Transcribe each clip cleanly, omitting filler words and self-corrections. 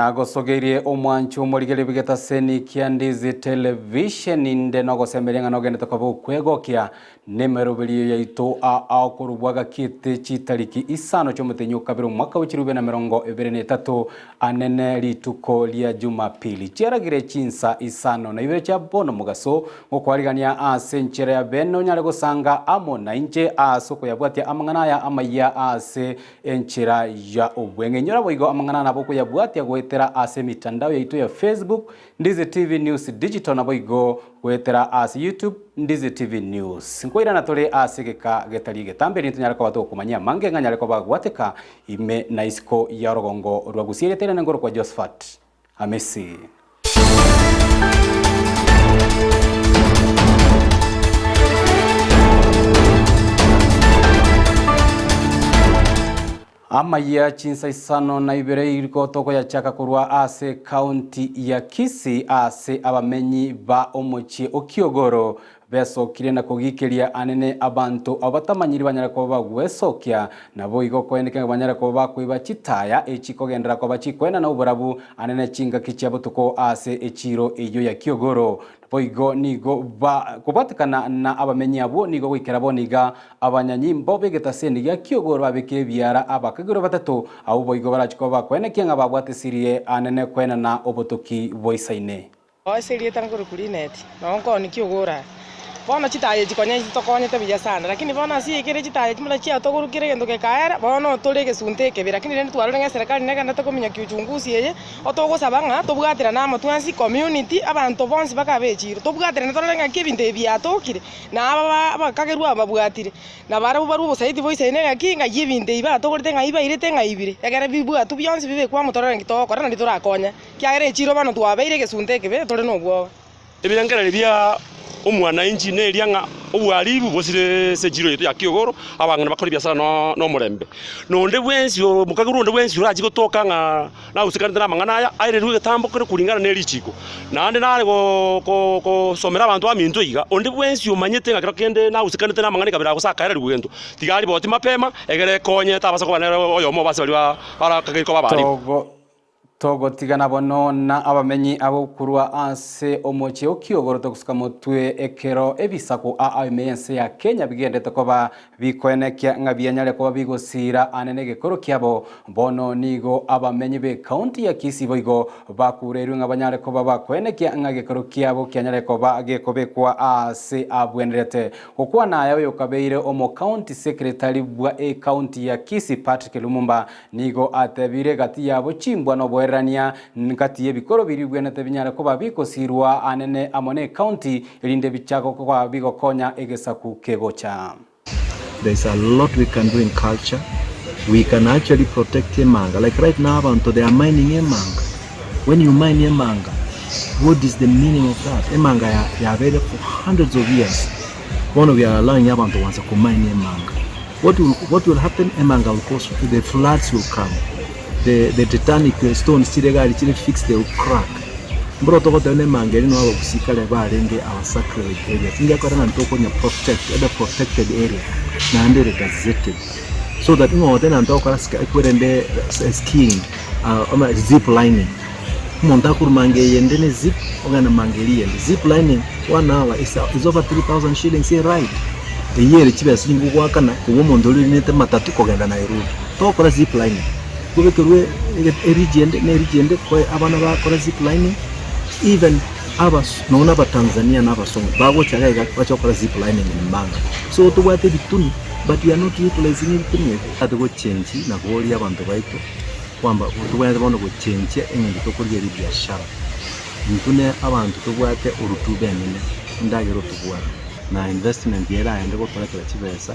Nagosogeirie omwancho omorigereria bw'egetaseni kia Ndizi Television inde nogosemeria ng'a nogendete koba okwegokia nemeroberio yaito aa okorubwa gakete chitariki isano chi'omotenyi okabere omwaka bwe chirube na 23 anene rituko ria Jumapili chiaragire chinsa 52 chia bono mogaso gokwarigania ase enchera ya bene onyare gosanga amo nainche ase okoyabwatia amang'ana aya amayia ase Enchera ya obweng'e. Inyora boigo amang'ana nabo okoyabwatia goetera ase emitandao yaito ya Facebook, Ndizi TV News Digital naboigo goetera ase YouTube, Ndizi TV News. Nkoirana tore ase egeka getari egetambe erinde tonyare koba togokomanyia amange ng'a nyare koba gwateka ime na isiko ya orogongo rwa Gusii erieta rinene nkorokwa Josephat Amisi. Amayia chinsa 52 iriko tokoyachaka korwa ase ekaunti ya Kisii ase abamenyi ba omochie o Kiogoro Besokire na kogikeria anene abanto abatamanyiri banyare koba bagwesokia, naboigo koeneke ng'a banyare koba bakoiba chitaya echikogenderera koba chikoenana oborabu anene chingaki chia botuko ase echiiro eyio ya kiogoro. Boigo nigo ba kobwatekana na abamenyi abwo nigo goikera bono iga abanyanyimbo b'egetaseni gia kiogoro babekire ebiara abakagerwa batato, abwo boigo barachi koba bakoenekia ng'a babwatisirie anene koenana obotoki boisaine. Ase erieta nkorokwa Linet, nao nkoonia kiogoro aya. Bono chitaya echi konya chitokonyete buya sana, lakini bono ase ekere chitaya echi buna chiatogorokire egento gekaera, bono tore egesunte ekebe. Lakini rende twarorire ng'a eserekari negenderete kominyokia uchunguzi eye, otogosaba ng'a tobwaterane amo twensi community, abanto bonsi baka abechire, tobwaterane torore ng'aki ebinto ebi biatokire, na aba ba abakagerwa aba babwatire, na barabwo barwe obosaidi boisaine ng'aki, ng'ai ebinto ebi batogorete ng'ai bairete ng'ai bire, ekere bibwatwa bionsi bibekwe amo torore nki togokora naende torakonye. Ekiagera echiiro bono twabeire egesunte ekebe, tore nobwoba. Ebirengererio bia omwanainchi neria ng'a obwaribu bosire ase echiro yaito ya Kiogoro, abang'ina bakore ebiasara nomorembe. Na onde bwensi omokagera onde bwensi orachie gotoka ng'a nagosekanete namang'ana aya, aererwe egetambo kere kuringana ne richiko. Naende nare gosomera abanto baminto iga, onde bwensi omanyete ng'a kero kende nagosekanete namang'ana ekabera gose akaererigwa gento, tiga ariboti mapema, egere ekonye tabasa koba nere oyomo ase baria barakagerwe koba abaribu. Togotigana bono na abamenyi abo korwa ase omochie o Kiogoro togosuka motwe ekero ebisaku aa ime y'ense ya Kenya bigendete koba bikoenekia ng'a bianyare koba bigosiira ane negekoro kiabo. Bono nigo abamenyi b'ecounty ya Kisii boigo bakureirwe ng'a banyare koba bakoenekia ng'a egekoro kiabo kianyare koba gekobekwa aase abwenerete. Gokwana aya oyokabeire omocounty secretary bwa ecounty ya Kisii Patrick Lumumba Nigo atebire, Gati yabo chimbwa noboererania, gati y'ebikoro biria bigwenerete binyare koba bigosiirwa anene amo necounty, erinde bichake koba bigokonya egesaku kegocha. There is a lot we can do in culture, we can actually protect emanga like right now abanto they are mining emanga, when you mine emanga what is the meaning of that? Emanga yabeire for hundreds of years bono we are allowing abanto goansa ko mine emanga. What will, what will happen? Emanga will cause, the floods will come. The, the titanic stones chire gari chire fixed, they will crack. Mboro togoteba na emanga eri no abagusii kare barenge our sacred areas. Ingekora ng'a ntokonya protect, ebe protected area, naende ere gazetted. So that ng'a ogote na ntogokora ekwerende skiing, ama zip lining. Omonto akorwa manga eyende ne zip, ogenda manga eria eyende. Zip lining one hour is is over 3000 shillings a ride. Eyio ere chibesa chingi gogoakana kobua omonto oria orinete matatu kogenda Nairobi. Togokora zip lining, kobekerwe eridge ende na eridge ende koe abana bakora zip lining even abas nonya na abatanzania na abasongo bagocha iga iga bache gokora zip lining in Manga. So tobwate ebitunu but we are not utilizing ebitunu ebi. Tobwate gochengi na koboria abanto baito. Kwamba tobwenerete bono gochenchia eng'encho tokorigereria ebiashara. Intwe ne abanto tobwate orutuba enene, endagera otobwate, na investment eraende gotoretera chibesa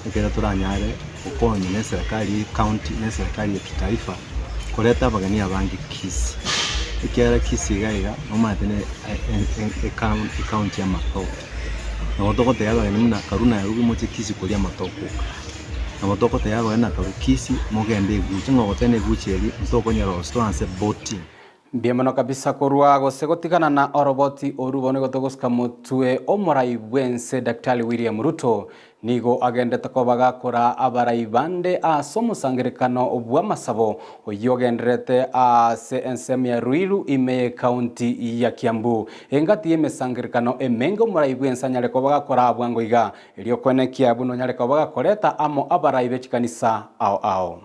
ekero toranyare gokonywa ne eserekari ye ecounty na eserekari ya kitaifa koreta abageni abange Kisii. Ekiagera Kisii iga iga nomanyete ne ecounty ya amatoke. Nabo togotebia abageni buna karue Nairobi moche Kisii koria amatoke oka. Nabo togotebia abageni na karue Kisii mogende egucha, ng'a ogoteba na egucha eria ntokonyara gose toanse boating. Mbuya mono kabisa korwa gose gotigana na oroboti oru bono igo togosika motwe omorai bwense Daktari William Ruto nigo agendete koba gakora abarai bande ase omosangerekano bw'amasabo oyio ogendererete ase ensemo ya Ruiru ime y'ecounty ya Kiambu. Engati y'emesangerekano emenge omorai bwense anyare koba gakora bwango iga erio kwenekia buna onyare koba gakoreta amo abarai be chikanisa ao ao.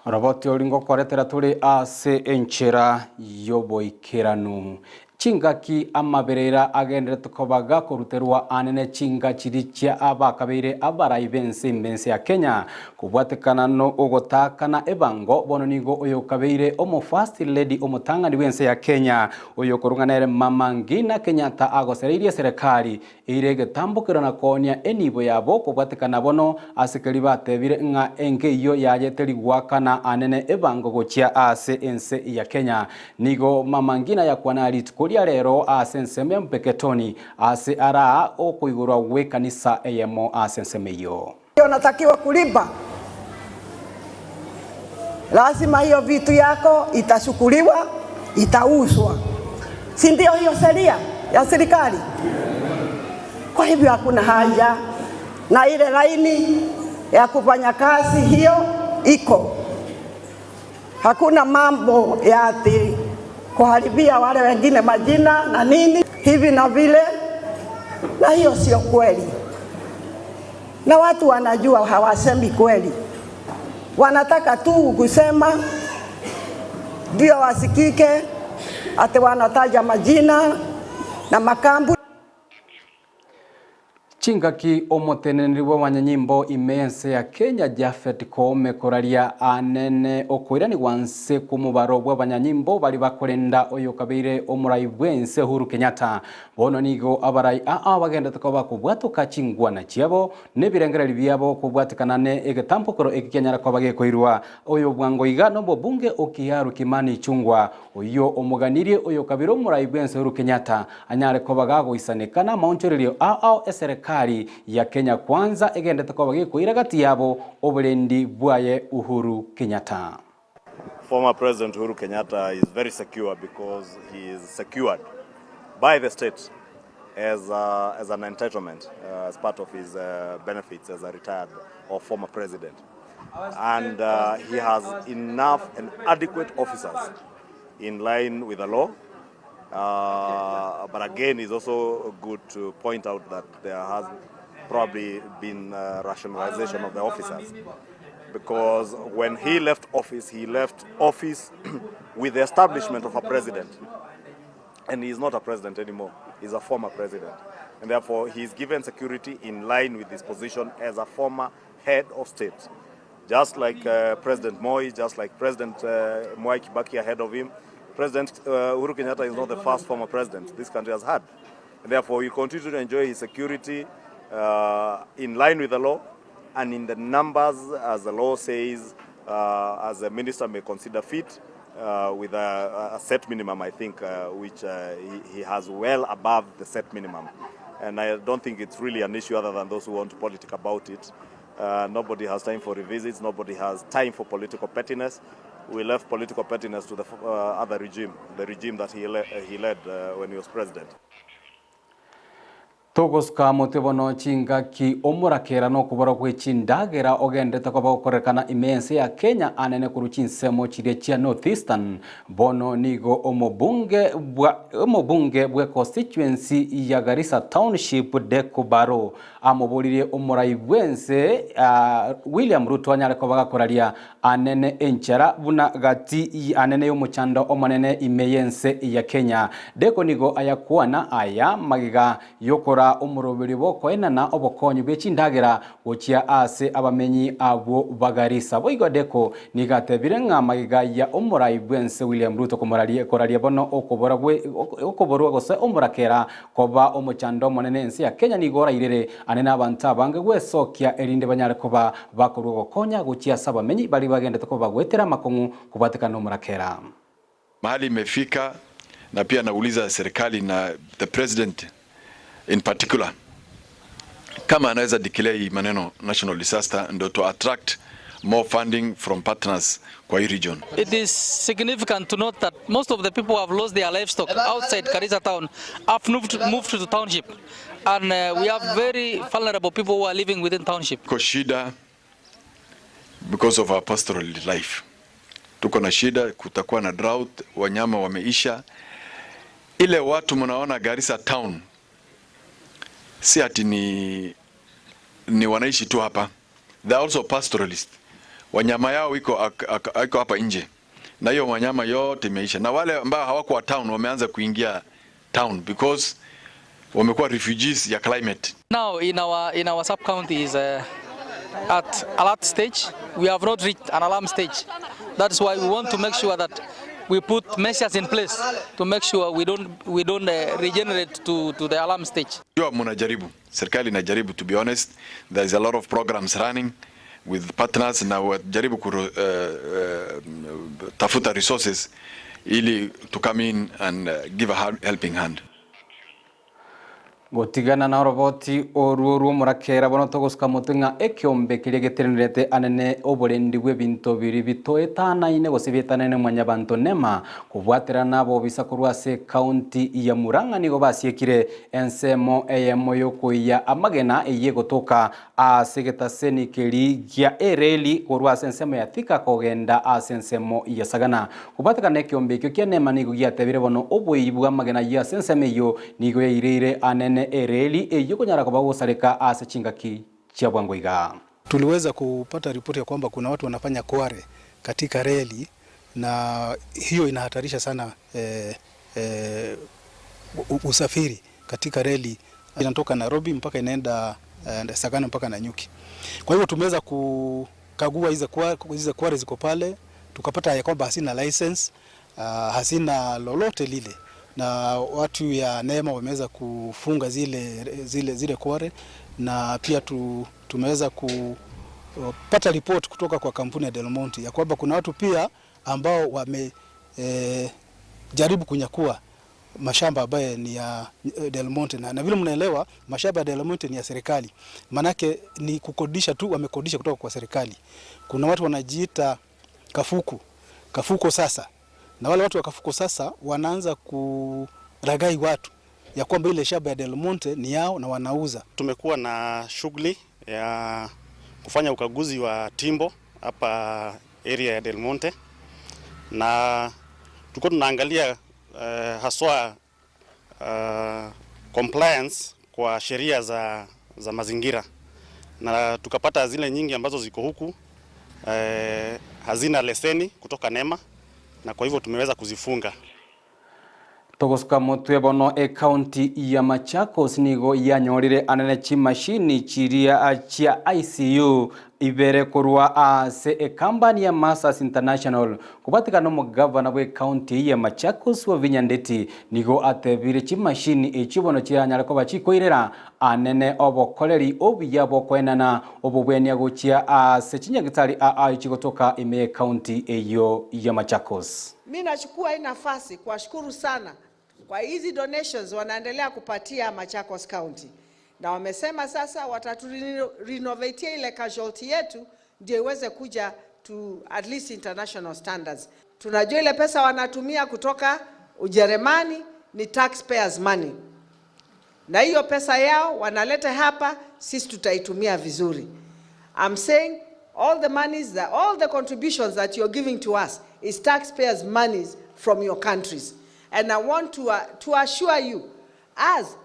Oroboti ori ngokoretera tore ase enchera y'oboikeranu. Chingaki amaberera agenderete koba gakoruterwa anene chinga chiria chia abakabeire abarai b'ense ime ense ya Kenya kobwatekana no ogotaakana ebango bono nigo oyokabeire omo First Lady omotang'ani bw'ense ya Kenya oyokorung'a nere Mama Ngina Kenyatta agosereirie eserekari eire egetambokero na koonia enibo yabo kobwatekana bono ase keria batebire ng'a enkeiyo yaye teri goakana anene ebango gochia ase ense ya Kenya. Nigo Mama Ngina yakwana rituko ria rero ase ensemo ya Mpeketoni ase araa okoigorwa gw'ekanisa eyemo ase ensemo eyio. Unatakiwa kulipa, lazima hiyo vitu yako itachukuliwa, itauzwa, si ndio hiyo sheria ya serikali? Kwa hivyo hakuna haja na ile laini ya kufanya kazi hiyo iko. Hakuna mambo ya ati kuharibia wale wengine majina na nini hivi na vile, na hiyo sio kweli, na watu wanajua hawasemi kweli, wanataka tu kusema ndio wasikike, ati wanataja majina na makambu. Chingaki omoteneneri bw'abanyanyimbo ime ense ya Kenya Japhet Koome koraria anene okoiranigwa nse kw'omobaro bw'abanyanyimbo bari bakorenda oyo kabeire omorai bw'ense Uhuru Kenyatta. Bono nigo abarai aa bagendete koba kobwatoka chingwana chiabo n'ebirengereri biabo kobwatekana ne egetambokero eki kianyara koba gekoirwa. Oyo bwango iga n'omobunge o Kiharu Kimani Ichung'wa oyio omoganirie oyo kabere omorai bw'ense Uhuru Kenyatta anyare koba gagoisaneka n'amaonchorerio ao ao eserekari ya Kenya Kwanza egendete koba gekoira gati yabo oborendi bwaye Uhuru Kenyatta. Former President Uhuru Kenyatta is very secure because he is secured by the state as, as an entitlement, as part of his benefits as a retired or former president. And he has enough and adequate officers in line with the law. But again, it's also good to point out that there has probably been rationalization of the officers. Because when he left office, he left office with the establishment of a president. And he is not a president anymore. He's a former president. And therefore, he is given security in line with his position as a former head of state. Just like President Moi, just like President Mwai Kibaki ahead of him, President Uhuru Kenyatta is not the first former president this country has had. And therefore, he continues to enjoy his security in line with the law and in the numbers, as the law says, as a minister may consider fit, with a set minimum, I think, which he has well above the set minimum. And I don't think it's really an issue other than those who want to politic about it. Nobody has time for revisits, nobody has time for political pettiness. We left political pettiness to the other regime, the regime that he led when he was president. Togosuka motwe bono chingaki omorakera nokobora gwe chindagera ogendete koba gokorekana ime ense ya Kenya anene korwa chinsemo chiria chia North Eastern. Bono nigo omobunge bwe constituency ya Garissa Township Deco Barrow amoboririe omorai bwense William Ruto anyare koba gakoraria anene enchera buna gati anene y'omochando omonene ime y'ense ya Kenya. Deco nigo ayakwana aya magiga yokora gokora omoroberio bw'okoenana obokonyi bwe chindagera gochia ase abamenyi abwo ba Garissa. Boigo Deko nigo atebire ng'a magega ya omorai bw'ense William Ruto komoraria koraria bono okobora gwe okoborwa gose omorakera koba omochando omonene ense ya Kenya nigo orairere ane nabanto abange gwesokia erinde banyare koba bakorua gokonya gochia ase abamenyi baria bagendete koba bagoetera amakong'u kobwatekana nomorakera. Mahali imefika na pia nauliza serikali na the president in particular kama anaweza declare hii maneno national disaster ndo to attract more funding from partners kwa hii region. It is significant to note that most of the people who have lost their livestock outside Garissa town have moved to the township. And we have very vulnerable people who are living within township. Kwa shida because of our pastoral life. Tuko na shida, kutakuwa na drought, wanyama wameisha. Ile watu mnaona Garissa town si ati ni wanaishi tu hapa. They are also pastoralist. Wanyama yao iko hapa nje. Na hiyo wanyama yote imeisha. Na wale ambao hawakuwa town wameanza kuingia town because wamekuwa refugees ya climate. Now in our sub county is at alert stage. We have not reached an alarm stage. That is why we want to make sure that we put measures in place to make sure we don't regenerate to the alarm stage. Jua mnajaribu, serikali inajaribu, to be honest, there is a lot of programs running with partners na wajaribu tafuta resources ili to come in and give a helping hand. Gotigana na roboti oruo murakera bono togosuka mutwe ng'a ekiombe kiria gitenerete anene oborendi bw'ebinto biri bitoetanaine gose bietanaine mwanyabanto nema kobwaterana bobisa korwa ase county ya Murang'a nigo basiekire ensemo eyemo yokoiya amagena eye gotoka ase getaseni keri gia ereli korwa ase ensemo ya Thika kogenda ase ensemo ya Sagana. Kobwatekana ekiombe ekio kia nema nigo giatebire bono oboiyi bwa amagena ya ase ensemo eyio nigo yaireire anene ereli eyo konyara koba gosareka ase chingaki chia bwango iga. Tuliweza kupata ripoti ya kwamba kuna watu wanafanya kware katika reli na hiyo inahatarisha sana usafiri katika reli. Inatoka Nairobi mpaka inaenda Sagana mpaka Nanyuki. Kwa hivyo tumeweza kukagua hizo kware ziko pale, tukapata ya kwamba hasina license, hasina lolote lile. Na watu ya NEMA wameweza kufunga zile kware, na pia tumeweza kupata report kutoka kwa kampuni ya Del Monte ya kwamba kuna watu pia ambao wame jaribu kunyakua mashamba ambayo ni ya Del Monte, na vile mnaelewa mashamba ya Del Monte ni ya serikali, manake ni kukodisha tu, wamekodisha kutoka kwa serikali. Kuna watu wanajiita kafuko sasa, na wale watu wa kafuko sasa wanaanza kuragai watu ya kwamba ile shamba ya Del Monte ni yao na wanauza. Tumekuwa na shughuli ya kufanya ukaguzi wa timbo hapa area ya Del Monte, na tulikuwa tunaangalia haswa compliance kwa sheria za mazingira, na tukapata zile nyingi ambazo ziko huku hazina leseni kutoka NEMA, na kwa hivyo tumeweza kuzifunga. Togosuka motwe bono e county ya Machakos nigo yanyorire anene chimashini chiria chia ICU ibere korwa ase e company ya Masters International. Kubatikana omogavana bwe county ya Machakos wa Wavinya Ndeti nigo atebire chimashini echibono chianyare koba chikoirera anene obokoreri obuya bokwenana obobwenia gochia ase chinyagitari aa chigotoka ime county eyo ya Machakos. Mimi nachukua hii nafasi kuwashukuru sana kwa hizi donations wanaendelea kupatia Machakos County. Na wamesema sasa watatu-renovatea ile casualty yetu ndio iweze kuja to at least international standards. Tunajua ile pesa wanatumia kutoka Ujerumani ni taxpayers money. Na hiyo pesa yao wanaleta hapa, sisi tutaitumia vizuri. I'm saying all the monies, that, all the contributions that you're giving to us is taxpayers monies from your countries. And I want to assure you, as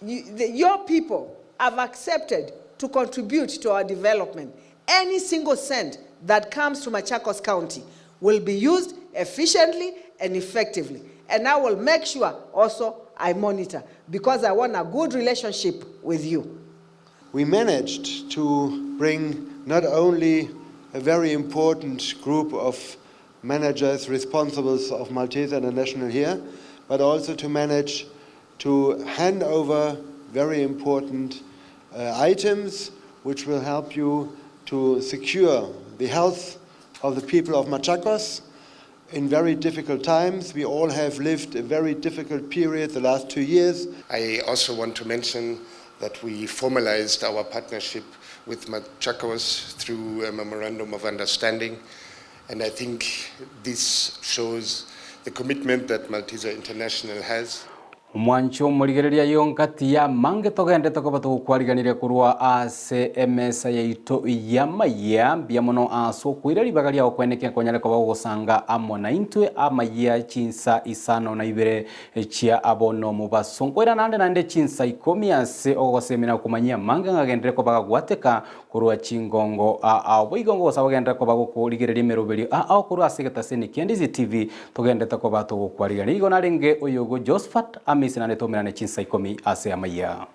your people have accepted to contribute to our development, any single cent that comes to Machakos County will be used efficiently and effectively. And I will make sure also I monitor because I want a good relationship with you. We managed to bring not only a very important group of managers responsible of Malteser International here, but also to manage to hand over very important items which will help you to secure the health of the people of Machakos in very difficult times. We all have lived a very difficult period the last 2 years. I also want to mention that we formalized our partnership with Machakos through a memorandum of understanding, and I think this shows the commitment that Malteser International has. Omwancho omorigereria yonkati y'amange togendete koba togokwariganiria korwa ase emesa yaito y'amayia. Mbuya mono ase okoira ribaga riao kweneke nkonyare koba gogosanga amo naintwe amayia chinsa isano na ibere chia bono omobaso. Nkoira naende naende chinsa ikomi ase ogogosemia na gokomanyia amange ng'agenderere koba gagwateka korwa chingongo ao. Boigo ngogosaba ogenderere koba gokorigereria emeroberio ao korwa ase egetaseni kia Ndizi TV togenderete koba togokwarigania. Nigo narenge oyogo Josphat Amisi naende toumerane chinsa ikomi ase amayia.